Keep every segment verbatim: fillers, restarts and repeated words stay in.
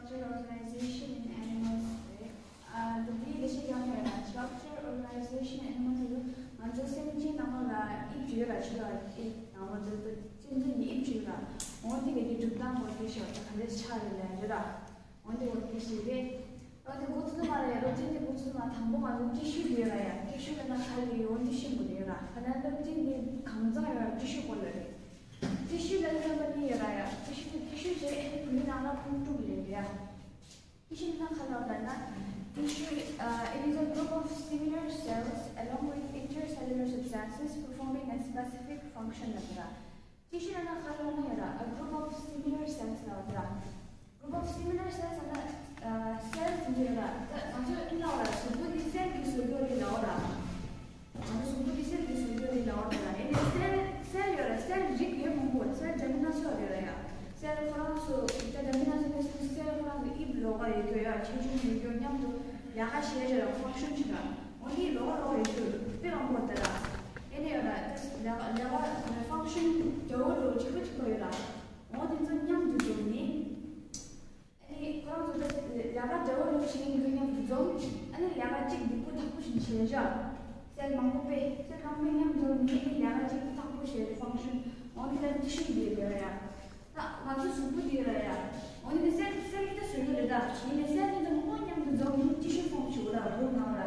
Structure organization in animals རེད། ཨ། འདི་འདིའི་ལས་བྱེད་ཀྱང་ཡོད་ལ། Structure organization animals ང་ཚོ་སེམས་ཅན་ནང་ལོགས་ལ་དབྱིབས་ཅིག་ཡོད་ལ། ཆུ་ལ་དབྱིབས་དང་པོ་འདི་འདི་སེམས་ཅན་གྱི་དབྱིབས་ཅིག་ཡོད་ལ། འོ་འདི་ག་གི་གྲུབ་སྟངས་འོ་དེ་ཤོག་ད་ག་འདྲ་ཆགས་རེད་ལ་རེད་ལ། འོ་འདི་འོ་དེ་ཞིག་རེད། འོ་དེ་འགོ་ཚུགས་མ་རེད། སློབ་ཚན་དེ་འགོ་ཚུགས་མ་དང་པོ་ང་ཚོ་ཊི་ཤུ་ཡོད་ལ་ཡ། ཊི་ཤུ་ལ་ན་ག་རེ་ཡོད་འོ་འདི་ཤེས་དགོས་རེད་ལ། ག་ན་སློབ་ཚན་དེ་གང་ཚང་ཡོད་ལ་ཊི་ཤུ་སྐོར་ལ་རེད། ཊི་ཤུ་ལ་ན་མ་ནི་ཡོད་ལ་ཡ། ཊི་ཤུ་དེ་ཊི་ཤུ་བྱས་ཨེ་བུ་ནང་ལ་ཁུངས་དཀྲུག་ལེན་རེད་ཡ། ཊི་ཤུ་ན་ག་ལ་ལ་ན། Tissue, uh, it is a group of similar cells along with intercellular substances performing a specific function ལ་ར། ཊི་ཤུ་ལ་ན་ག་ལ་ལ་ཡོད་ར། A group of similar cells ལ་ར། Group of similar cells ལ་ན། ཨ། སེལ་དེ་ཚོ་ཡོད་ར། ད་ང་ཚོས་ཨིན་ལ་བ་ར་གཟུགས་པོ་འདི་སེལ་གྱིས་བཟོས་ཡོད་རེད་ལ་འོ་ར། ང་ཚོ་གཟུགས་པོ་འདི་སེལ་གྱིས་བཟོས་ཡོད་རེད་ལ་འོ་ར། ཨེ་ནས་སེལ་སེལ་ཡོད་ར། སེལ་རིགས་ཡོད་མང་པོ། སེལ་འདྲ་མིན་སྣ་ཚོགས་ཡོད་ར་ཡ། སེལ་ཁོ་རང་ཚོ་ད་འདྲ་མིན་སྣ་ཚོགས་ནས་སེལ་ཁོ་རང་གི་དབྱིབས་ལོགས་ཀ་ཡོད་རྒྱུ་ཡ། ཆེ་ཆུང་ཡོད་རྒྱུ། མཉམ་དུ་ལས་ཀ་བྱེད་ཡོད་ར། ཕང་ཤན་བྱེད་ར། འོ་འདི་ལོགས་ལོགས་ཡོད་རྒྱུ་དཔེ་མང་པོ་ད་ར། ཨེ་ནས་ཡོད་ར། ད་ལས་ཀ་ལས་ཀ་ཕང་ཤན་འདྲ་བོ་འདྲ་བོ་གཅིག་པ་གཅིག་པ་ཡོད་ར། འོ་དེ་ཚོ་མཉམ་དུ་འཛོམས་ནས། ཨ་ནི་ཁོ་རང་ཚོ་ད་ལས་ཀ་འདྲ་བོ་རེ་བྱེད་མཁན་མཉམ་དུ་འཛོམས། ཨ་ནི་ལས་ཀ་གཅིག་སྡུག་པོ་ཐག་པོ་ཞིག་བྱས་བཞག་སེལ་མང་པོ་པས། སེལ་གང་པོས་མཉམ་འཛོམས་ནས་ལས་ཀ་གཅིག་པོ་ཐག་པོ་བྱས་ཏེ་ཕང་ཤན། འོ་འདི་ལ་ཊི་ཤུ་འདི་ཡོད་ར་ཡ། ད་ང་ཚོ་གཟུགས་པོ་འདི་ཡོད་ར་ཡ། འོ་འདི་ནི་སེལ་སེལ་གྱིས་ད་བཟོས་ཡོད་རེད། ད་ཡིན་ནའི་སེལ་འདི་ཚོ་མང་པོ་མཉམ་དུ་འཛོམས་ནས་ཊི་ཤུ་ཕོམ་བྱེད་དགོས་ར། རུམ་ནང་ར།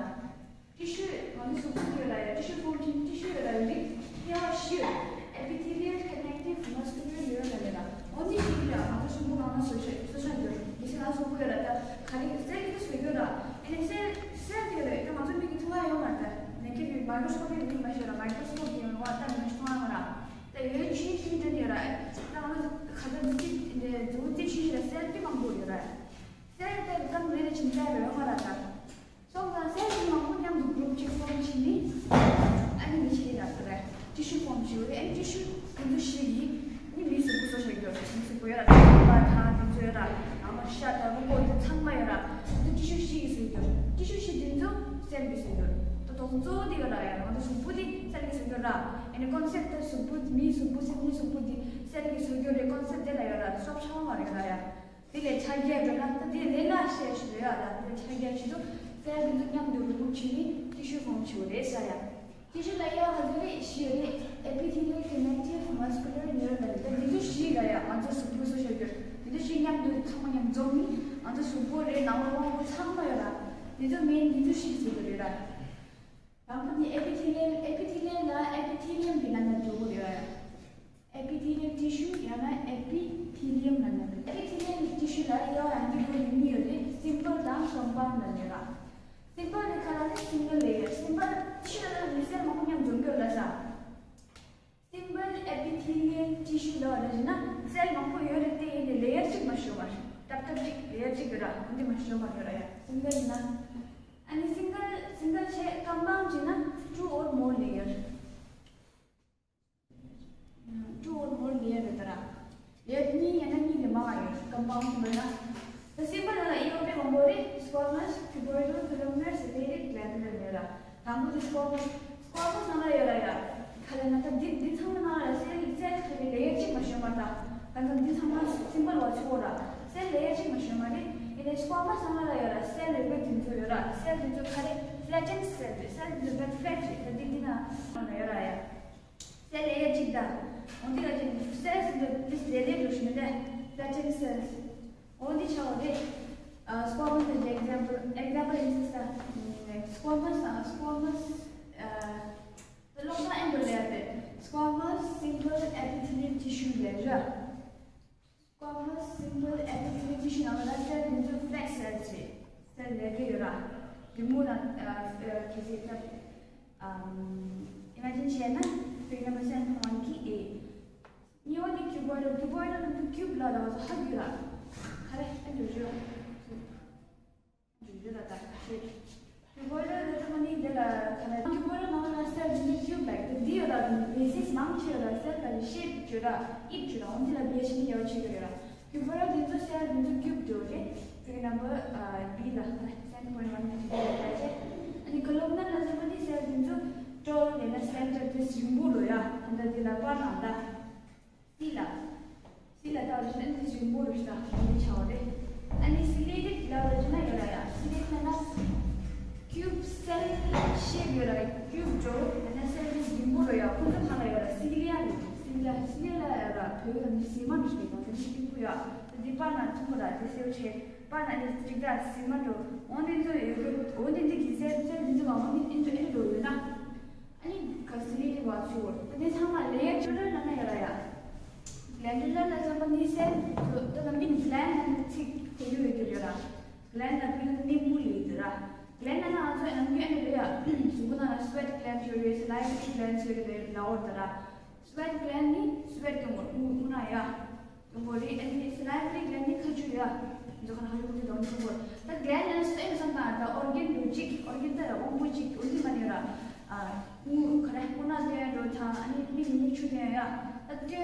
ཊི་ཤུ། ང་ཚོ་གཟུགས་པོ་ཡོད་ལ་ཡ། ཊི་ཤུ་ཕོམ་བྱེད་ཊི་ཤུ་ཡོད་ལ་རིགས་དབྱེ་བ་བཞི་ཡོད། Epithelial, connective, muscular, neural ལ་ཡོད་ལ། འོ་འདི་བཞི་ཡོད་ལ། ང་ཚོ་གཟུགས་པོ་ནང་ན་བཟོ་ཤེས་བཟོ་ཤེས་ཡོད། མི་ཚེ་ནང་གཟུགས་པོ་ཡོད་ལ། ད་ག་རེ་སེལ་གྱིས་བཟོས་ཡོད་ལ། ཨེ་ནས་སེལ་སེལ་དེ་ཡོད་ལ་ཡོད། ད་ང་ཚོ་མིག་གིས་མཐོང་ཡ་ཡོད་མ་རེད། ད་ནེ་ཀེཌ་མའི་ཀོ་རོ་སི་ཀོ་པི་ཡིན་མ་ཤེས་ར། མའི་ཀོ་རོ་སི་ཀོ་པི་ཡིན་བ་ད་མི་མཐོང་ཡ་མ་ར། ད་ཡོད་ཆུང་ཆུང་འདྲ་ཡོད་ར། ད་ང་ཚོ་ཁ་ད་མི་ཚེ་འདི་མཛུབ་མོ་རྩེ་ཆུང་ཆུང་ལ་སེལ་དེ་མང་པོ་ཡོད་ར། སེལ་དེ་ད་མི་ལ་ཕྱིན་ཚར་ཡོད་མ་ར་ད། སོང་ཙང་སེལ་དེ་མང་པོ་མཉམ་དུ་གུ་རུབ་ཅིག་ཕོམ་བྱས་ནས། ཨ་ནི་མི་ཞིག་ལ་ད་ཊི་ཤུ་ཕོམ་བྱས་ཡོད་རེད། ཨ་ནི་ཊི་ཤུ་དེ་ཚོ་བཞི་ཡིས་ནི་མིའི་གཟུགས་པོ་བཟོ་བཞག་ཡོད་རེད། མིའི་གཟུགས་པོ་ཡོད་ར། ད་ལག་པ་དང་དེ་ཚོ་ཡོད་ར། ཨ་མ་ཤ་དང་རུས་ཁོག་དེ་ཚང་མ་ཡོད་ར། དེ་ཊི་ཤུ་བཞི་ཡིས་བཟོས་ཡོད་རེད། ཊི་ཤུ་བཞི་དེ་ཚོ་སེལ་གྱིས་བཟོས་ཡོད་རེད། ད་དོ་གཙོ་བོ་དེ་ཡོད་ར་ཡ། ང་ཚོ་གཟུགས་པོ་དེ་སེལ་གྱིས་བཟོས་ཡོད་ར། ཨ་ནི་ཀོན་སེབ་ཊི་ད་གཟུགས་པོ་མིའི་གཟུགས་པོ་སེམས་ཅན་གཟུགས་པོ་དེ་སེལ་གྱིས་བཟོས་ཡོད་རེད། ཀོན་སེབ་ཊི་དེ་ལ་ཡོད་ར། སོབ་ཆ་མ་རེད་ཡོད་ར་ཡ། དེ་ལས་ཆ་རྒྱས་འགྲོ་ན་ད་དེ་ལས་ལ་བཤད་ཞུ་ཡ་ལ། དེ་ཆ་རྒྱས་ཆེད་དུ་སེལ་དེ་ཚོ་མཉམ་དུ་རུབ་རུབ་བྱས་ནས་ཊི་ཤུ་ཕོམ་བྱས་རེད་ས་ཡ། ཊི་ཤུ་ལ་དབྱེ་བ་ག་ཚོད་རེད། བཞི་ཡོད་རེད། Epithelial, connective, muscular, neural ལ་རེད། ད་དེ་ཚོ་བཞི་ལ་ཡ་ང་ཚོ་གཟུགས་པོ་བཟོ་བཞག་ཡོད། དེ་ཚོ་བཞི་མཉམ་དུ་ཚང་མ་མཉམ་འཛོམས་ནས་ང་ཚོ་གཟུགས་པོ་རེད། ནང་ལོགས་དབང་པོ་ཚང་མ་ཡོད་ར། དེ་ཚོ་མིན་དེ་ཚོ་བཞི་ཟེར་གྱི་རེད་ར། དང་པོ་དེ་ཨེ་པི་ཐི་ལི་ཡལ། ཨེ་པི་ཐི་ལི་ཡལ་ལ་ཨེ་པི་ཐི་ལི་ཡམ་གྱི་ནང་ན་འགྲོ་གི་རེད་བ། ཨེ་པི་ཐི་ལི་ཡལ་ཊི་ཤུ་ཡང་ན་ཨེ་པི་ཐི་ལི་ཡམ་ལ་ན་འགྲོ། ཨེ་པི་ཐི་ལི་ཡལ་ཊི་ཤུ་ལ་དབྱེ་བ་ཡང་འདི་འགྲོ་ཡིན་གཉིས་ཡོད་རེད། སིམ་པལ་དང་ཀོམ་པའུན་ཌི་ལ་ཡོད་ར། སིམ་པལ་དེ་ག་ལ་ནི་སིང་གལ་ལེ་ཡར། སིམ་པལ་ཊི་ཤུ་ལ་ན་མི་སེར་མང་པོ་མཉམ་འཛོམས་ཡོད་ལ་ས། སིམ་པལ་ཨེ་པི་ཐི་ལི་ཡལ་ཊི་ཤུ་ལ་བ་ལ་ཡིན་ན་སེལ་མང་པོ་ཡོད་རེད་དེ། ཡིན་ནའི་ལེ་ཡར་གཅིག་མ་ཤོར་བ་རེད། ཏབ་ཏབ་གཅིག་ལེ་ཡར་གཅིག་ཡོད་ར། འོན་ཏེ་མ་ཤོར་བ་ཡོད་ར་ཡ། སིང་གལ་ཡིན་ན། ཨ་ནི་སིང་གལ་སིང་གལ་བྱས་ཀོམ་པའུན་ཌི་ཡིན་ན་two or more layer། two or more layer རེད་ད་ར། ལེ་ཡར་གཉིས་ཡང་ན་གཉིས་ལས་མང་བ་ཡོད་ཀོམ་པའུན་ཌི་མིན་ན། ད་སིམ་པལ་ནང་ལ་དབྱེ་བ་དཔེ་མང་པོ་རེད། སྐུ་ཝ་མ་སི། ཀིའུ་བོ་ཡི་ཌལ། ཀོ་ལོམ་ནར། སེ་པེ་རེ་ཊི། གི་ལེ་ཌུ་ལར་ཡོད་ར། དང་པོ་དེ་སྐུ་ཝ་མ་སི། སྐུ་ཝ་མ་སི་ནང་ལ་ཡོད་ར་ཡ། ག་ལ་ན་ད་འདི་འདི་ཚང་མ་ནང་ལ་སེལ་སེལ་ག་རེ་ལེ་ཡར་གཅིག་མ་ཤོར་མ་རེད། ད་ད་འདི་ཚང་མ་སིམ་པལ་བ་ཚོ་ར། སེལ་ལེ་ཡར་གཅིག་མ་ཤོར་མ་རེད། ཡིན་ནའི་སྐུ་ཝ་མ་སི་ནང་ལ་ཡོད་ར་སེལ་རེ་རེ་དེ་ཚོ་ཡོད་ར། སེལ་དེ་ཚོ་ག་རེ་ཕི་ལེ་ཊེན་ཊི་སེལ་རེད། སེལ་དེ་ཚོ་ཕི་ལེ་ཊི་རེད། ད་འདི་འདི་ན་ནང་ལ་ཡོད་ར་ཡ། སེལ་ལེ་ཡར་གཅིག་དང་། འོ་འདི་ལ་ཅིག་སེལ་སི་འདི་ལེ་ལེ་འགྲོ་ཤི་མི་འདྲ། ཕི་ལེ་ཊེན་ཊི་སེལ། འོ་འདི་ཆ་འོ་རེད། ཨ། སྐུ་ཝ་མ་སི་ནི་ཨེག་ཛམ་པལ། ཨེག་ཛམ་པལ་ཡིན་སི་ས། སྐུ་ཝ་མ་སི། ཨ། སྐུ་ཝ་མ་སི། ཨ། ད་ལོག་ས་ཨེན་ཌོ་ལེ་ཡར་རེད། སྐུ་ཝ་མ་སི། སིམ་པལ། ཨེ་པི་ཐི་ལི་ཡལ་ཊི་ཤུ་ལ་ཡོད་ར། སྐུ་ཝ་མ་སི། སིམ་པལ། ཨེ་པི་ཐི་ལི་ཡལ་ཊི་ཤུ་ནང་ལ་སེལ་དེ་ཚོ་ཕི་ལེ་ཊི་སེལ་རེད། སེལ་ལེ་ལེ་ཡོད་ར། རི་མོ་ན། ཨ། ཨ། གལ་སྲིད་ད། ཨམ། ཨི་མེ་ཇིན་བྱས་ན་ཕིག་ནམ་བར་སེ་བན་ཕོའིན་ཊི་ཨེ། གཉིས་པ་དེ་ཀིའུ་བོ་ཡི་ཌལ། ཀིའུ་བོ་ཡི་ཌལ་ནི་ཀིའུབ་ལ་ལ་བ་ཧ་གི་ར། ག་རེ་ཨེ་འདྲ་ཞུ། འདྲ་ཞུ་ལ་ད་ཤེས། ཀིའུ་བོ་ཡི་ཌལ་ལ་ད་མ་ནི་འདི་ལ་ག་རེ། ཀིའུ་བོ་ཡི་ཌལ་ནང་ལ་སེལ་འདི་ནི་ཀིའུབ་ལ་འདི་ཡོད་ད། འདི་བེ་སིས་མང་ཆེ་ཡོད་ད། སེལ་ག་རེ་ཤེབ་བརྗོད་ར། དབྱིབས་བརྗོད་ར། འོ་འདི་ལ་བེ་སི་ནི་ཡོད་ཆེ་གི་རེད་ར། ཀིའུ་བོ་ཡི་ཌལ་འདི་ཚོ་སེལ་འདི་ཚོ་ཀིའུབ་འགྲོ་རེད། ཕིག་ནམ་བར་བི་ལ་སེ་བན་པོའིན་ཊི་ཝན་ནི་ཀིའུབ་ལ་བྱས། ཨ་ནི་ཀོ་ལོམ་ནར་ལ་ཟེར་བ་ནི་སེལ་འདི་ཚོ་ཊོལ་ཡང་ན་སི་ལེན་ཌར་དེ་རིང་པོ་ལོ་ཡ། ད་ལྟ་འདི་ལ་པར་ནང་ད། སི་ལ། སི་ལ་ད་རེ་ཤན་དེ་རིང་པོ་རུ་ཤ་འདི་ཆ་བ་རེད། ཨ་ནི་སི་ལི་ཡེ་ཊེཌ་ལབ་ར་ཅི་ན་ཡོད་ར་ཡ། སི་ལི་ཡེ་ཊེཌ་ན་ཀིའུབ་སེལ་ཤེབ་ཡོད་ར། ཀིའུབ་ཇོ་ཨ་ན་སེལ་རིང་རིང་པོ་ར་ཡ། ཁོང་ཚོ་ཁ་ལ་ཡོད་ར། སི་ལི་ཡ་རེད། སི་ལི་ཡ་སི་ལི་ཡ་ལ་ཡོད་ར། བོད་ཡོད་ར་ནི་སི་མ་འདྲ་ཞིག་རེད། ཁོང་ཚོ་ནི་རིང་པོ་ཡ། འདི་པར་ན་ཐུང་པོ་ར། འདི་སེལ་ཆེ། པར་ན་ནི་ཅིག་ད་སི་མ་འགྲོ། འོ་འདི་ཚོ་ཡོད་གི། འོ་འདི་འདི་གི་སེལ་སེལ་འདི་ཚོ་ལ་འོ་འདི་འདི་ཚོ་ཨེ་འགྲོ་ཡོད་ན། ཨ་ནི་ག་སི་ལི་ལི་བ་ཚུ་བོར། ད་དེ་ཚང་མ་ལེ་ཡར་ཅོ་ལར་ལ་ན་ཡོད་ར་ཡ། གླེན་ཌུ་ལར་ལ་ཚང་མ་ནི་སེལ་ཚོ་ད་ལམ་བིན་གླེན་ལ་ནི་ཚིག་དེ་ཡོད་ཡོད་ཀྱི་ཡོད་ར། གླེན་ལ་བིན་ནི་མུ་ལི་དེ་ར། གླེན་ལ་ན་ང་ཚོ་ཡང་ཡོད་ནི་རེད་ཡ། གཟུགས་པོ་ནང་ལ་སི་ཝེ་ཊི་གླེན་ཡོད་རེད། སི་ལི་ཝ་ཊི་གླེན་ཡོད་རེད་ལ་འོར་དེ་ར། སི་ཝེ་ཊི་གླེན་ནི་སི་ཝེ་ཊི་གི་མུ་མུ་ན་ཡ། ཡོང་གི་རེད། ཨ་ནི་སི་ལི་ཝ་ཊི་གླེན་ནི་ཁ་ཆུ་ཡ། འདི་ཁ་ན་ཁ་ཆུ་མུ་ཏི་དོང་ཆུ་གོ། ད་གླེན་ལ་སི་ཏེ་བསམ་ན་ད་ཨོར་གན་འདུ་གཅིག་ཨོར་གན་ད་ཡ་དབང་པོ་གཅིག་འོ་འདི་མ་ནི་ར། ཨ་སྐུ་ཁ་ར་སྐུ་ན་དེ་འགྲོ་ཐང་ཨ་ནི་མིག་མིག་ཆུ་དེ་ཡ། ད་དེ་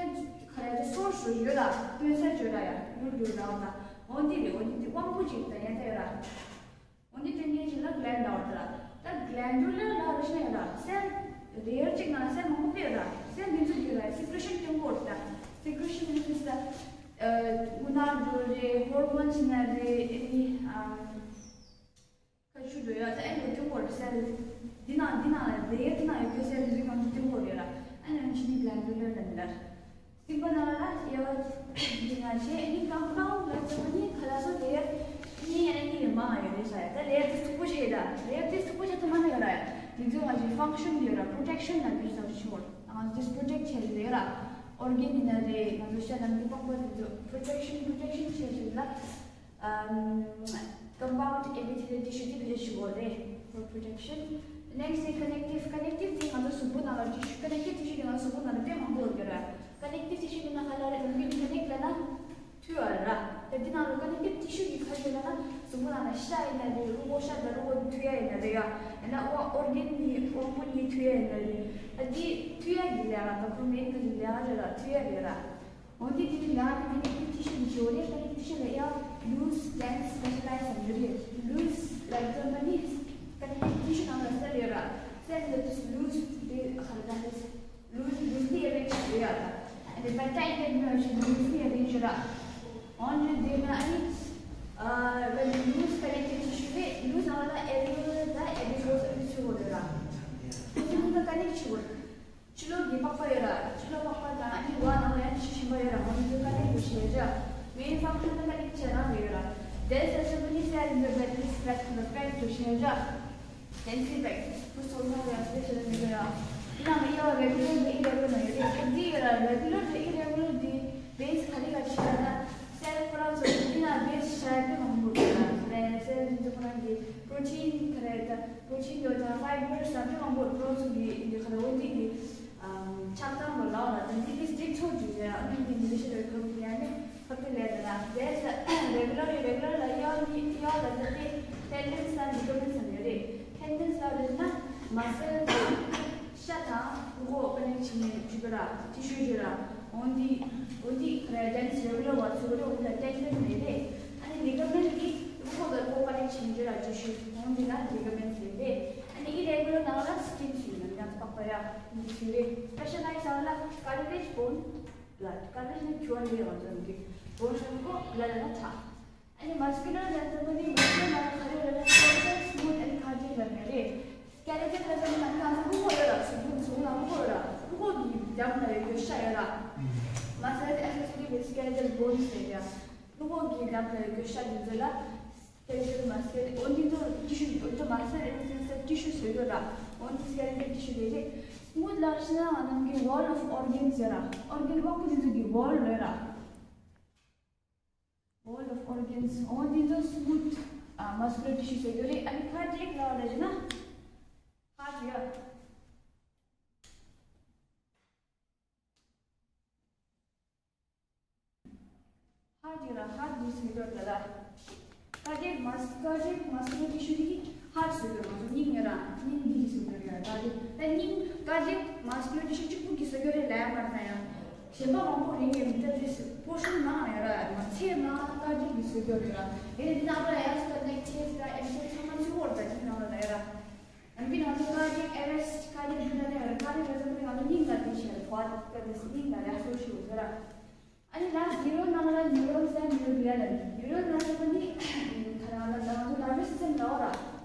ཁ་ར་དེ་སོར་སུ་ཡོད་ལ་སྟོན་ས་བརྗོད་ལ་ཡ་ཡུལ་འགྲོ་ལ་འོ་ད་འོ་འདི་རེད། འོ་འདི་དབང་པོ་གཅིག་ད་ཡ་ད་ཡོད་ལ། འོ་འདི་སྟོན་མཁན་ཞིག་ལ་གླེན་ལབ་ར། ད་གླེན་ཌུ་ལར་ལབ་ར་ཤེས་ཡོད་ར། སེལ་རེ་ཡར་གཅིག་ནང་སེལ་མང་པོ་ཡོད་ར། སེལ་འདི་ཚོ་ཡོད་ར། སི་ཀྲི་ཤན་སྟོན་གོ་ར། ད་སི་ཀྲི་ཤན་ནི་ཚོ་ད་རྔུལ་ནག་འགྲོ་རེད། ཧོར་མོན་ནི་རེད། ཨ་ནི་ཨམ་ཁ་ཆུ་འགྲོ་ཡ་ད་ཨེ་འགྲོ་སྟོན་གོ་ར། སེལ་འདི་ནང་འདི་ནང་ལ་རེ་ཡར་འདི་ནང་ཡོད་རྒྱུ་སེལ་འདི་ཚོ་གང་ཚོ་སྟོན་གོ་རེད་ར། ཨ་ནི་ཨམ་ཆི་ནི་གླེན་ཌུ་ལར་ལ་ནི་ལར། སིམ་པ་ནང་ལ་ཡ་འདི་ང་ཆེ་ཨ་ནི་ཀམ་པའུན་ཌི་ལ་ཚོ་ནི་ཁ་ལ་སོ་དེ་ནི་ཨ་ནི་མང་ཡོད་རེད་ས་ཡ། ད་ལེ་ཡར་དེ་སུ་པོ་ཆེ་ད་ལེ་ཡར་དེ་སུ་པོ་ཆེ་ཐུ་མ་ནི་ཡོད་ར་ཡ། དེ་ཚོ་ང་ཆེ་ཕང་ཤན་ཡོད་ར། པྲོ་ཊེག་ཤན་ན་དེ་ཚོ་ཆེ་བོར་ང་ཚོ་དེ་པྲོ་ཊེག་བྱེད་ཡོད་ར། ཨོར་གན་ཡིན་ན་རེད། ང་ཚོ་ཤ་དང་ནི་པགས་པ་དེ་ཚོ་པྲོ་ཊེག་ཤན་པྲོ་ཊེག་ཤན་བྱེད་ཡོད་ལ། ཨམ་ཀམ་པའུན་ཌི་ཨེ་པི་ཐེ་ལིཡལ་ཊི་ཤུ་དེ་བེད་སྤྱོད་བྱེད་དགོས་རེད། for protection. Next is connective. Connective དེ་ང་ཚོ་གཟུགས་པོ་ནང་ལ་ཊི་ཤུ། ཀ་ནེག་ཊིབ་ཊི་ཤུ་དེ་ང་ཚོ་གཟུགས་པོ་ནང་ལ་དཔེ་མང་པོ་ཡོད་རེད། ཀ་ནེག་ཊིབ་ཊི་ཤུ་དེ་ནང་ཁ་ལ་རེད། ཀ་ནེག་ལབ་ན་མཐུད་པ་རེད། ད་དེ་ནང་ལ་ཀ་ནེག་ཊིབ་ཊི་ཤུ་གི་ཁ་ཤས་ལབ་ན་གཟུགས་པོ་ནང་ལ་ཤ་ཡིན་ན་རེད། རུས་ཁོག་ཤ་དང་རུས་ཁོག་མཐུད་ཡ་ཡིན་ན་རེད་ཡ། ཡང་ན་ཨོ་ཨོར་གན་གཉིས་དབང་པོ་གཉིས་མཐུད་ཡ་ཡིན་ན་རེད། ད་དེ་མཐུད་ཡ་གི་ལས་ཀ་དང་ཁོ་མེན་གི་ལས་ཀ་རེད་ར། མཐུད་ཡ་རེད་ར། འོན་ཏེ་དེ་ནི་ཡང་ནི་ཀ་ནེག་ཊིབ་ཊི་ཤུ་ནི་ཞོ་རེ། ཀ་ནེག་ཊིབ་ཊི་ཤུ་ལ་ཡང་ལུས་ཌེན་སི་སི་པེ་ཤ་ལའི་ཛི་ཡོད་རེད། ལུས་ལ་ཙམ་པ་ནི་ཀ་ནེག་ཊིབ་ཊི་ཤུ་ནང་ལ་སེལ་ཡོད་ར། སེལ་ལ་དུས་ལུས་དེ་ཧར་ད་ལུས་ལུས་ལུས་ནི་ཨེ་རེན་ཇི་ཡོད་ར། ཨ་ནི་པེབ་ཊའིཌ་དེ་ནི་ཞིག་ལུས་ནི་ཨེ་རེན་ཇི་ར། འོན་ཏེ་དེ་ན་ཨ་ནི་ཨ་ལུས་ཀ་ནེག་ཊིབ་ཊི་ཤུ་རེད། ལུས་ནང་ལ་ཨེ་རི་ཡལ་དང་ཨེ་རི་ཌི་ཕོ་སི་ཨེ་རི་ཚུ་ཡོད་ར། དེ་ཚོ་ནི་ཀ་ནེག་ཊི་ཡོད་ར། ཕྱི་ལོགས་ཀྱི་པགས་པ་ཡོད་ར། ཕྱི་ལོགས་པགས་པ་དང་ཨ་ནི་བ་ནང་ལ་ཡང་ཤི་ཤི་མ་ཡོད་ར། ང་ཚོ་ཀ་ནེག་ཊི་བྱེད་བྱ། མེན་ཕང་ཤན་དང་ཀ་ནེག་ཊི་བྱེད་རང་རེད་ཡོད་ར། དེ་ཟེར་ཚེ་པ་ནི་སེལ་ཡིན་པའི་བེད་ལིས་བེད་ཁོ་ན་བེད་དུ་བྱེད་བྱ། ཌེན་སི་བེད་ཁོ་སོ་ནང་ལ་ཡང་སེ་ཤན་ཡོད་ར། ཡིན་ནའང་ཡ་རེ་གུ་ལར་དང་ཨི་རེ་གུ་ལར་ཡོད་རེད། ད་འདི་ཡོད་ར། རེ་གུ་ལར་དང་ཨི་རེ་གུ་ལར་དེ་བེ་སི་ག་རེ་ག་བྱེད་ལབ་ན། སེལ་ཁོ་རང་ཚོ་འདི་ན་བེ་སི་ཤ་དེ་མང་པོ་ཡོད་ར། རེད། སེལ་འདི་ཚོ་ཁོ་རང་གི་པྲོ་ཊིན་ག་རེ་ད། པྲོ་ཊིན་ཡོད་དང་ཕའི་བར་ཟ་འདྲ་མང་པོ་ཁོ་རང་ཚོ་གི་འདི་ག་རེ་འོ་འདི་གི་ཆགས་སྡང་ལོ་ལའོ་ལ་དང་འདི་གི་སྒྲིག་ཚོགས་འདི་ཡོད་ཨ་ནི་འདི་མི་ལི་ཤི་རེ་ཁབ་ཡ་ནི་ཁབ་ཏུ་ལས་ད་ལ་དེ་ཟ་རེ་གུ་ལར་རེ་གུ་ལར་ལ་ཡའོ་ནི་ཡའོ་ལ་ད་དེ་ཊེན་ཌེན་སི་དང་ལི་ག་མེན་སི་ཡོད་རེད། ཊེན་ཌེན་སི་ལ་རེད་ན་མ་སེལ་དང་ཤ་དང་རུས་ཁོག་ཀ་ནེག་ཊི་བྱེད་ནས་འཇུ་གི་ར་ཊི་ཤུ་འཇུ་ར། འོ་འདི་འོ་འདི་ག་རེ་ཌེན་སི་རེ་གུ་ལར་བ་ཚུ་གི་རེད། འོ་འདི་ལ་ཊེན་ཌེན་སི་རེད། ཨ་ནི་ལི་ག་མེན་སི་གི་རུས་ཁོག་དང་རུས་ཁོག་ཀ་ནེག་ཊི་བྱེད་འཇུ་ར་ཊི་ཤུ། འོ་འདི་ལ་ལི་ག་མེན་སི་རེད། ཨ་ནི་ཨི་རེ་གུ་ལར་ནང་ལ་སི་ཀིན་ཚུ་ཡིན་ན་ཡང་པགས་པ་ཡ་འདི་ཚུ་རེད། སི་པེ་ཤ་ལའི་ཛི་ནང་ལ་ཀར་ཊི་ལེཇ་བོན་ལ་ཀར་ཊི་ལེཇ་ནི་ཁྱུ་ཨན་ལི་ཡ་ང་ཚོ་འདི་བོན་ཧྲན་གོ་ལ་ལ་ལ་ཁྲག་ཨ་ནི་མ་སི་ཀུ་ལར་ལ་ཙམ་པ་ནི་མ་སི་ཀུ་ལར་ལ་ག་རེ་ལ་ན་སི་ཀེ་ལེ་ཊལ་སི་མུ་ཐི་ཨེན་ཌི་ཀར་ཌི་ཡེག་ལ་མེད་རེད། སི་ཀེ་ལེ་ཊལ་ལ་ཙམ་པ་ནི་ང་ཚོ་རུས་ཁོག་ཡོད་ར། གཟུགས་པོ་གཟུགས་ནང་རུས་ཁོག་ཡོད་ར། རུས་ཁོག་གི་འགྲམ་ལ་ཡོད་རྒྱུ་ཤ་ཡོད་ར། མ་སི་ཀུ་ལར་ཨེ་སོ་སི་ཡེ་ཊེཌ་ཝིད་སི་ཀེ་ལེ་ཊལ་བོན་སི་ཟེར་ཡ། རུས་ཁོག་གི་འགྲམ་ལ་ཡོད་རྒྱུ་ཤ་འདི་ཚོ་ལ་སི་ཀེ་ལེ་ཊལ་མ་སི་ཀེ་ལེ་ཊལ་འོ་འདི་ཚོ་ཊི་ཤུ་འོ་འདི་ཚོ་མ་སི་ཀེ་ལེ་ཊལ་ཊི་ཤུ་ཟེར་གྱི་ཡོད་ར། འོ་འདི་སི་ཀེ་ལེ་ཊལ་ཊི་ཤུ་རེད་རེད། སི་མུ་ཐི་ལབ་ཤེས་ན་ང་རང་གི་ཝོལ་ཨོཕ་ཨོར་གན་ཟེར་ར། ཨོར་གན་དབང་པོ་འདི་ཚོ་གི་ཝོལ་རེད་ར། Wall of organs. འོ་འདི་ཚོ་སི་མུ་ཐི་ཨ་མ་སི་ཀུ་ལར་ཊི་ཤུ་ཟེར་གྱི་ཡོད་རེད། ཨ་ནི་ཀར་ཌི་ཡེག་ལབ་ར་ཅི་ན་ཧར་ཊི་ཡ། ཧར་ཊི་ར་ཧར་ཊི་ཟེར་གྱི་ཡོད་རེད་ལ། ཀར་ཌི་ཡེག་མ་སི་ཀར་ཌི་ཡེག་མ་སི་ཀུ་ལར་ཊི་ཤུ་འདི་གི་ཧར་ཊི་ཟེར་གྱི་ཡོད་རེད། ང་ཚོ་སྙིང་ཡོད་ར། སྙིང་འདི་གི་ཟེར་གྱི་ཡོད་རེད་ཀར་ཌི་ཡེག་ད་སྙིང་ཀར་ཌི་ཡེག་མ་སི་ཀུ་ལར་ཊི་ཤུ་གཅིག་པུ་གི་ཟེར་གྱི་ཡོད་རེད་ལ་ཡ་མ་རེད་ད་ཡང་། གཞན་པ་མང་པོ་རིང་ངེས་མི་ལྟ་དེ་སི་པོར་ཤོན་ནང་ཡོད་ར། ཡ་མ་ཚེ་ནང་ཀ་ཌི་ཡེག་གི་བཟོ་རྒྱུ་རེད་ར། ཡིན་ནའི་ནང་ལ་ཡང་སི་ཀ་ནེག་ཊིབ་དང་ཨེམ་སི་ཚང་མ་ཚུར་བོར་ད་ཅིག་ནང་ལ་ཡོད་ར། ཡང་པི་ང་ཚོ་ཀ་ཌི་ཡེག་ཨེ་རེ་སི་ཊི་ཀ་ཌི་ཡེག་ཌི་ལ་ནས་ཡོད་ར། ཀ་ཌི་ཡེག་ཨེ་རེ་སི་ཊི་ང་ཚོ་སྙིང་ལ་དེ་བྱས་ར། ཕོ་བ་ཀ་ཌི་ཡེག་སྙིང་ལ་རེ་སོ་ཞིག་ཡོད་ར། ཨ་ནི་ལ་ནིའུ་རོན་ནང་ལ་ནིའུ་རོན་སི་ནིའུ་གླིའ་ལ་ནིའུ་ ཡོད་ན་ཟེར་བ་ནི་ད་རང་ལ་ང་ཚོ་nervous system ལ་བ་ར།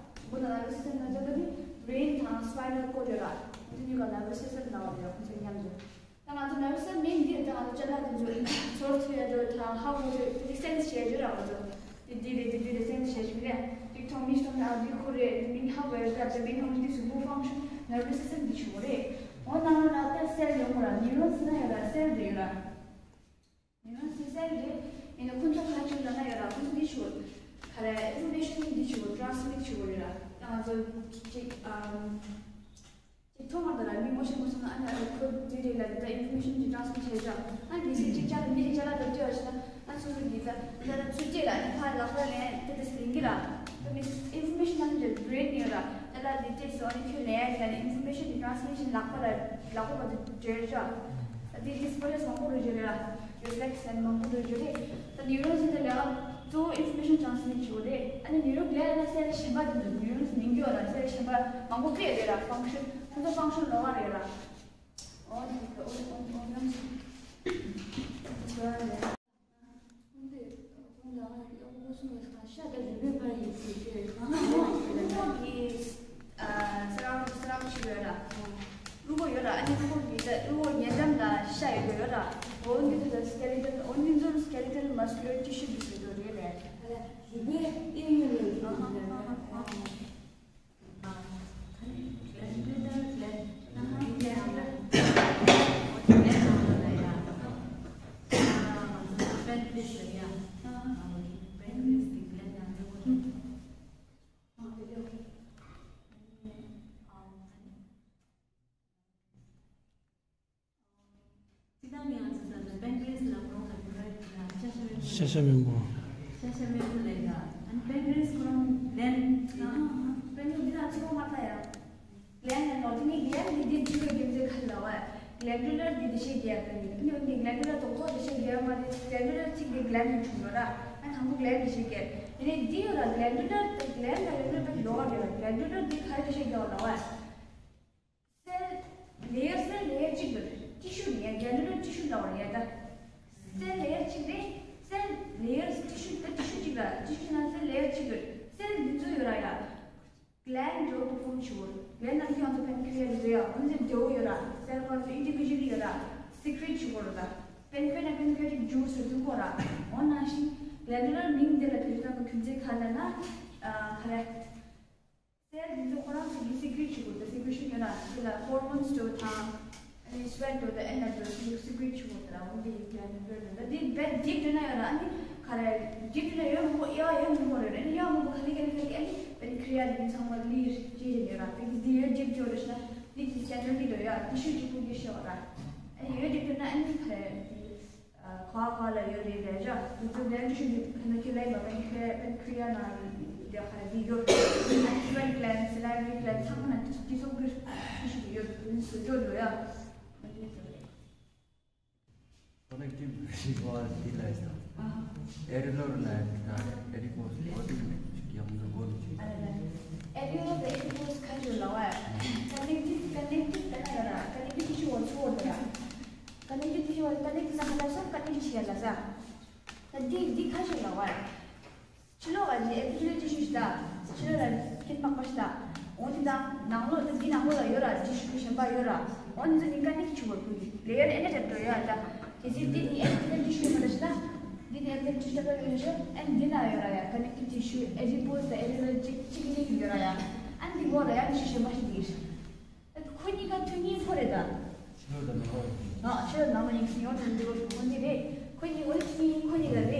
མགོ་ན་nervous system ལ་ཟེར་བ་ནི་brain དང་spinal cord ཡོད་ར། དེ་གཉིས་ཀ་nervous system ལ་བ་ར། ཁོང་ཚོ་མཉམ་དུ། ད་ང་ཚོ་nervous system མིང་འདི་ད་ང་ཚོ་ཅ་ལག་དེ་ཚོ་ཚོར་ཐུབ་ཡ་འགྲོ་དང་ཧ་གོ་ཚོ་དེ་sense བྱེད་རྒྱུ་ར། ང་ཚོ་དེ་འདི་རེད་དེ་འདི་རེད་sense བྱེད་རྒྱུ་རེད། དེ་མཐོང་མི་མཐོང་ན་འདི་ཁོ་རེད་དེ་མིང་ཧ་གོ་ཡ་ར། དེ་མིང་ཧ་གོ་དེ་ཚོ་མོ་function nervous system འདི་ཆུ་རེད། འོ་ན་ང་ལ་ད་cell ཡོང་གོ་ར། neuron ཟེར་ན་ཡོད་ར། cell དེ་ཡོད་ར། neuron cell རེད། ཡིན་ན་ཁོ་ཚོ་ཁ་ཆུ་ལ་ན་ཡོད་ར། ཁོ་ཚོ་འདི་ཆུ་ག་རེ་information འདི་ཆུ་transmit ཆུ་རེད་ར། ད་ང་ཚོ་ཅིག་ཨམ། ཅིག་ཐོག་མར་དུ་ལ་མི་ངོ་ཤེས་ངོ་སོང་ན་ཨ་ནི་ཨ་ནི་ཁོ་དེ་རེད་ལ་ད་information ཅིག་transmit བྱས་ཤག་ཨ་ནི་དེ་ཅིག་ཅ་ལག་མི་རིགས་ཅ་ལག་འདྲ་བྲལ་བ་ཞིག་ན་ཨ་ཚོ་རིགས་འདི་ད་ད་ད་ཚུར་སྐྱེལ་ལ་ཨ་ནི་ཕར་ལག་པ་ལེན་དེ་དེ་སེང་གི་ར། ད་མི་information ཨ་ནི་brain ཡོད་ར། ད་ལ་དེ་དེ་སོ་ཨ་ནི་ཁྱོད་ལེན་ཡ་ཨ་ནི་information ཅིག་transmission ལག་པ་ལ་ལག་པ་བར་དུ་བྲལ་ཤག་ད་དེ་དེ་སྤོ་ལེ་སོང་པོ་རུ་བརྗོད་རེད་ར། reflex ལ་མང་པོ་འགྲོ་རྒྱུ་རེད། ད་neuron ཟེར་ནས་ལས་ཀ་གཙོ་བོ་information transmit བྱེད་དགོས་རེད། ཨ་ནི་neuron ལས་ལ་cell གཞན་པ་དེ་འདུག neuron མིང་རྒྱུ་ར། cell གཞན་པ་མང་པོ་ཕེབས་རེད་ར། function ཁོ་ཚོ་function ལོགས་ཀ་རེད་ར། འོ་དེ་གི་འོ་འོ་འོ་ཡང་ཞིག་ཚོ་ར་རེད། ཁོང་དེ་ཁོང་ལ་ཡག་པོ་གསུངས་པ་ཤ་དང་རུས་པའི་བར་ཡི་ཚིག་དེ་གང་ན་ཡོད་ཟེར་ན། ཁོང་གི་ཨ་སྲབ་སྲབ་ཞིག་ཡོད་ར། གློ་བོ་ཡོད་ར། ཨ་ནི་ཁོང་གི་ད་གློ་བོ་ཉེ་འགྲམ་ལ་ཤ་ཡོད་ཡོད་ར། འོ་འདི་ཚོ་skeletal འོ་འདི་ཚོ་skeletal muscular tissue འདི་ཚོ་རེད་ལས། ཨ་ལ་རུས་པའི་གཡས་གཡོན་ལ་ཡོད་ཡོད་ར། ཤ་ཤ་མིན་པོ། ཤ་ཤ་མིན་པོ་ལས་ཀ་ཨ་ནི་pancreas ཁོ་རང་ལན། pancreas འདི་ལ་ཚིག་པ་མ་ལྟ་ཡ། gland ལ་ནོར་ཏི་ནི་gland འདི་འདི་འདི་གི་རྒྱུ་མཚན་ཁ་ལ་བ། glandular འདི་འདི་ཤེས་རྒྱལ་པ་ཡིན། ཨ་ནི་འདི་glandular དང་ཐོག་འདི་ཤེས་རྒྱལ་མ་རེད། glandular ཚིག་འདི་gland ནས་བྱུང་ཡོད་ར། ཨ་དང་པོ་gland འདི་ཤེས་རྒྱལ། དེ་ནས་འདི་ཡོད་ར། glandular དེ་gland དང་glandular དཔེ་ལོགས་ཀ་རེད་ར། glandular འདི་ག་རེ་ཤེས་རྒྱལ་བ་ལ་བ། cell layer cell layer གཅིག་ཡོད། tissue ནི་ཡ་glandular tissue ལ་བ་ཡ་ད། cell layer གཅིག་རེད། cell layer tissue ད་tissue གཅིག་ར། tissue ནང་cell layer གཅིག་ཡོད། cell འདི་ཚོ་ཡོད་ར་ཡ། gland འགྲོ་perform བྱེད་དགོས། gland ནང་ཁྱེད་ཚོ་pancreas འདི་ཡ་ཁོང་ཚོ་འདྲ་བོ་ཡོད་ར། cell ཁོང་ཚོ་individually ཡོད་ར། secrete བྱེད་དགོས་ར་ད། pancreas ནང་pancreatic juice རེ་འཐུང་དགོས་ར། འོ་ནང་བཞིན་glandular མིང་འདི་ལ་བེད་སྤྱོད་གཏོང་གི་རྒྱུ་མཚན་ག་ལ་ན། ཨ་ག་རེ། cell འདི་ཚོ་ཁོ་རང་ཚོ་གི་secrete བྱེད་དགོས་ད། secretion ཡོད་ན་དེ་ལ་hormones འདྲ་བོ་དང་ཨ་ནི་sweat འདྲ་བོ་ད་ཨེ་ན་འདྲ་བོ་secrete བྱེད་དགོས་ད་ར། འོ་འདི་ཡི་gland འདྲ་བོ་ད་འདི་བེད་deep འདྲ་ན་ཡོད་ར། ཨ་ནི་ག་རེ་deep འདྲ་ན་ཡོད་མང་པོ་ཡ་ཡོད་མང་པོ་རེད། ཨ་ནི་ཡ་མང་པོ་ག་ལེ་ག་ལེ་ག་ལེ་ཨ་ནི་pancreas འདི་ཚང་མ་ལི་ཅི་རེ་ཡོད་ར། དེ་གི་འདི་ཡོད་deep འདྲ་བོ་རེད་ཤག་འདི་གི་center འདི་འདྲ་ཡོད་tissue གཅིག་པུ་གི་ཤོག་ར། ཨ་ནི་ཡོད་deep འདྲ་ན་ཨ་ནི་ག་རེ་འདི། ཨ་ག་བ་ག་བ་ལ་ཡོད་རེད་ལས་ཀྱང་འདི་ཚོ་gland འདི་ཤུགས་འདི་ཁ་ན་ཁྱོད་ལས་མ་པན་ཁྱོད་པན་ཁྲི་ཡ་ན་འདི་ཁ་ར་འདི་ཡོད། Adipose gland salivary gland ཚང་མ་ན་འདི་ཚོ་འདི་ཚོ་གི་ཤུགས་འདི་ཡོད། འདི་ཚོ་ཡོད་ཡོད་ཡ། Connective tissue འདི་ལ་ཡོད། Areolar ལ་ཡོད། Adipose འོ་དེ་ནས་ཡང་འདི་སྒོ་ནས་ཅིག Areolar དང་adipose ཁ་ཤས་ལ་བ། Connective connective ད་ན་ཡོད་ར། Connective tissue འོ་ཚོ་འོ་དེ་ར། Connective tissue འོ་connect ས་ཁ་ལ་སོ་connect བྱེད་ཡ་ལ་ས། ད་འདི་འདི་ཁ་ཤས་ལ་བ། ཕྱི་ལོགས་ལ་འདི་epithelial tissue ཞིག་ད། ཕྱི་ལོགས་ལ་སྐྱིན་པགས་པ་ཞིག་ད། འོ་འདི་ད་ནང་ལོགས་ད་འདི་ནང་ལོགས་ལ་ཡོད་ར། tissue གཞན་པ་ཡོད་ར། འོ་འདི་ཚོ་གཉིས་ཀ་connect བྱེད་དགོས་ཀྱི། layer ཨེ་ན་འདྲ་འགྲོ་ཡོད་ད། གལ་སྲིད་འདི་ནི་epithelial tissue མ་རེད་ཞིག་ད། འདི་ནི་epithelial tissue ད་པ་ཡོད་ཞིག་ཨ་འདི་ན་ཡོད་ར་ཡ། connective tissue adipose དང་areolar གཅིག་གཅིག་གཉིས་ཡོད་ར་ཡ། ཨ་འདི་འོག་ལ་ཡ་tissue གཞན་པ་ཞིག་འདི་ཡོད། ཁོ་གཉིས་ཀ་མཐུན་རྐྱེན་ཁོ་རེད་ད། ཕྱི་ལོགས་དང་ནང་ལོགས། ཨ་ཕྱི་ལོགས་ནང་ལོགས་ཡིན་ཟིན་ཡོད་དང་འདི་ལོ་ཁོ་གཉིས་རེད། ཁོ་གཉིས་འོ་མཐུན་རྐྱེན་ཁོ་གཉིས་ཀ་རེད།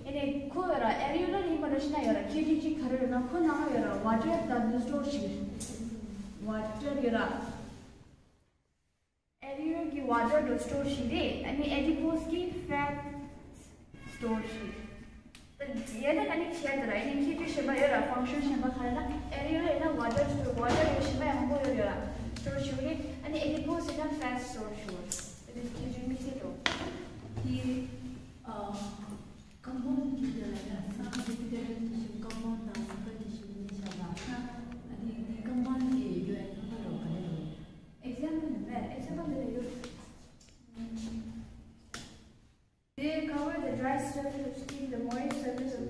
ཨེ་ནས་ཁོ་ཡོད་ར་areolar ཡིན་པ་འདྲ་ཞིག་ན་ཡོད་ར། ཁྱེད་ཀྱིས་གཅིག་ག་རེ་ཡོད་ན་ཁོ་ནང་ལོགས་ཡོད་ར་water དང་འདི་store བྱེད། water ཡོད་ར། areolar གི་water དང་store བྱེད་རེད། ཨ་ནི་adipose གི་fat store བྱེད། ད་ཡོད་ན་ག་ནས་བྱས་ད་ར། ཡིན་ནའི་ཁྱད་ཆོས་གཞན་པ་ཡོད་ར། function གཞན་པ་ག་རེ་ན་areolar ཡིན་ན་water store water ཡོད་གཞན་པ་ཡང་མང་པོ་ཡོད་རེད་ར། store བྱེད་རེད། ཨ་ནི་adipose ཡིན་ན་fat store བྱེད་རེད། ད་ནི་ཁྱད་ཆོས་དམིགས་བསལ་འདུག་དེ་ཨ་compound གི་དེ་ལ་ཡ་ས་ཨ་དེ་དེ་དེ་tissue compound དང་simple tissue གཉིས་བྱ་ལ། ཨ་དེ་དེ་compound གི་ཡོད་ཡ་ཁྱོད་ལ་ག་རེ་ཡོད། example ནི་མེད། example དེ་ལ་ཡོད། They cover the dry surface of skin, the moist surface of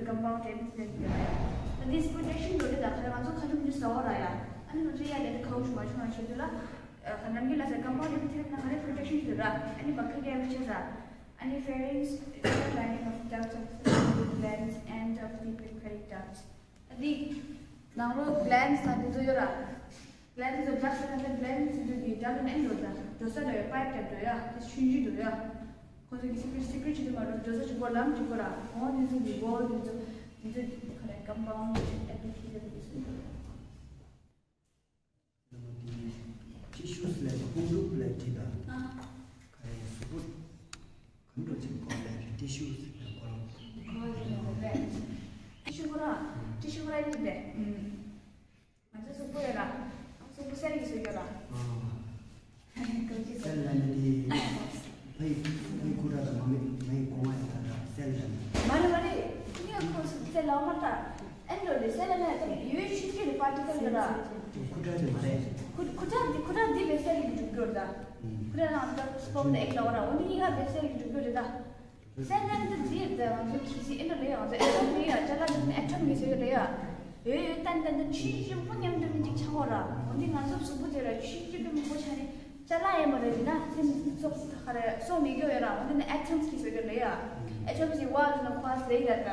compound epithelium ཡོད་རེད། ད་འདིས་protection ཡོད་རེད། ད་ཁ་ལ་ང་ཚོ་ཁ་ཆུམ་འདི་ཟ་བ་ར་ཡ། ཨ་ནི་ང་ཚོ་ཡ་ལས་ད་ཁའུ་ཆུང་མ་ཆུང་ང་ཆུ་དུ་ལ། ཁ་ནམ་གྱི་ལ་ས་compound epithelium ན་ཁ་ལ་protection ཡོད་ར། ཨ་ནི་bacteria ཡ་བྱེད་ས། ཨ་ནི pharynx, lining of ducts of the glands and of the pancreatic ducts. ཨ་ནི་ནང་ལོགས་glands ད་འདི་ཚོ་ཡོད་ར། glands ཚོ་ducts ན་ད་glands ཚོ་གི་duct ན་ཨེ་འགྲོ་ད། འགྲོ་ས་འགྲོ་ཡ་pipe ད་འགྲོ་ཡ། དེ་ཆུན་ཆུན་འགྲོ་ཡ། ཁོ་ཚོ་གི་secrete secrete བྱེད་དུ་མ་འགྲོ། འགྲོ་ས་གཅིག་པོ་ལམ་གཅིག་པོ་ར། འོ་འདི་ཚོ་གི་wall འདི་ཚོ་འདི་ཚོ་ག་རེ་compound epithelium འདི་ཚོ་ཡོད་ར། Tissues ལས་ཁོང་སྒྲུབ་ལས་བྲིས་དང་། ཨ། ག་རེ་གཟུགས་པོ་གང་འགྲོ་ཅིག་གོ་ལས་tissues ལས་ཁོ་རང་། གོ་ལས་ཁོ་རང་། tissue ཁོ་རང་tissue ཁོ་རང་ཡིན་པས། ང་ཚོ་གཟུགས་པོ་ཡོད་ལ། གཟུགས་པོ་cell གྱིས་བཟོས་ཡོད་ལ། ཨ། གོ་ཅི་cell ལ་ནི་དེ། ཕའི་ཕའི་ཁུ་ཁྲག་དང་མ་མི་མའི་གོང་མ་ཡང་ད་ལྟ་cell ལ་ནི། མ་རེད་མ་རེད། ཁྱི་ངན་ཁོ་cell ལ་མ་ལྟ། ཨེ་འགྲོ་རེད། cell ལ་ནི་ཡོད་ཆུ་ཆུ་རེད། particle ཡོད་ར། ཁུ་ཁྲག་དེ་མ་རེད། ཁུ་ཁུ་ཁྲག་འདི་ཁུ་ཁྲག་འདི་བའི་cell གྱི་གྲུབ་ཀྱོར་ད། ཁུ་ཁྲག་ནང་ད་sperm དང་egg ལ་བ་ར། འོ་འདི་གཉིས་ཀ་བའི་cell གྱི་གྲུབ་ཀྱོར་རེད་ད། cell ནང་དུ་འདི་ད་ང་ཚོ་གི་སི་ཨེ་འདྲ་རེད། ང་ཚོ་atom རེད་ཡ། ཅ་ལག་འདི་atom གི་ཟེར་རེད་ཡ། ཡོད་ཡོད་ཏན་ཏན་ད་ཆུ་ཆེན་པོ་མཉམ་དུ་མི་འཇིག་ཆགས་འོ་ར། འོ་འདི་ང་ཚོ་གཟུགས་པོ་དེ་ར་ཆུ་ཆེན་པོ་མང་པོ་ཆགས་ནས་ཅ་ལག་ཡེ་མ་རེད་ན་སེམས་ཚོགས་ཁ་རེ་སོ་མི་གོ་ཡོད་ར། འོ་འདི་ནི་atom གི་ཟེར་རེད་ཡ། atom གི་བ་ལ་ན་ཁོ་ཟེར་ཡ་ད།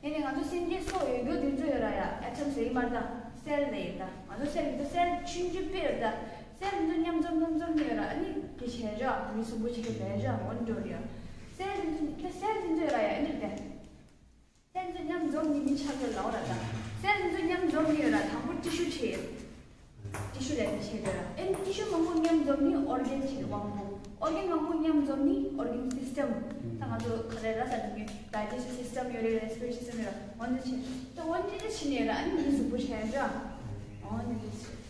ཡིན་ནའི་ང་ཚོ་སེམས་ཅན་སོགས་ཡོད་རྒྱུ་དེ་ཚོ་ཡོད་ར་ཡ། atom ཟེར་ཡི་མ་རེད་ད། cell ལ་ཡིན་ད། ང་ཚོ་cell ཡིན་ད། cell ཆུང་ཆུང་དཔེ་ཡོད་ད། cell འདི་ཚོ་མཉམ་འཛོམས་མཉམ་འཛོམས་ནི་ཡོད་ར། ཨ་ནི་དེ་བྱས་ར་མི་གཟུགས་པོ་ཆེ་གི་ལས་ར་འོན་འགྲོ་ར་ཡ། cell འདི་ཚོ་ད་cell འདི་ཚོ་ཡོད་ར་ཡ། ཨ་ནི་ད། cell འདི་ཚོ་མཉམ་འཛོམས་ནི་མི་ཆགས་ཡོད་ལ་འོ་ར་ད། cell འདི་ཚོ་མཉམ་འཛོམས་ནི་ཡོད་ར། དང་པོ་ཊི་ཤུ་བྱས། ཊི་ཤུ་ལས་ཀྱི་ཆེད་དུ་ར། ཨེ་ཊི་ཤུ་མང་པོ་མཉམ་འཛོམས་ནི་organ ཆེད་དུ་དབང་པོ། organ མང་པོ་མཉམ་འཛོམས་ནི་organ system། ད་ང་ཚོ་ག་རེ་ར་ས་དེ་ནི་digestive system ཡོད་རེད། respiratory system ཡོད་ར། འོ་འདི་ཆེད་ད་འོ་འདི་ཆེད་ནས་ར། ཨ་ནི་མི་གཟུགས་པོ་ཆེ་འདྲ། འོ་འདི་ཆེད།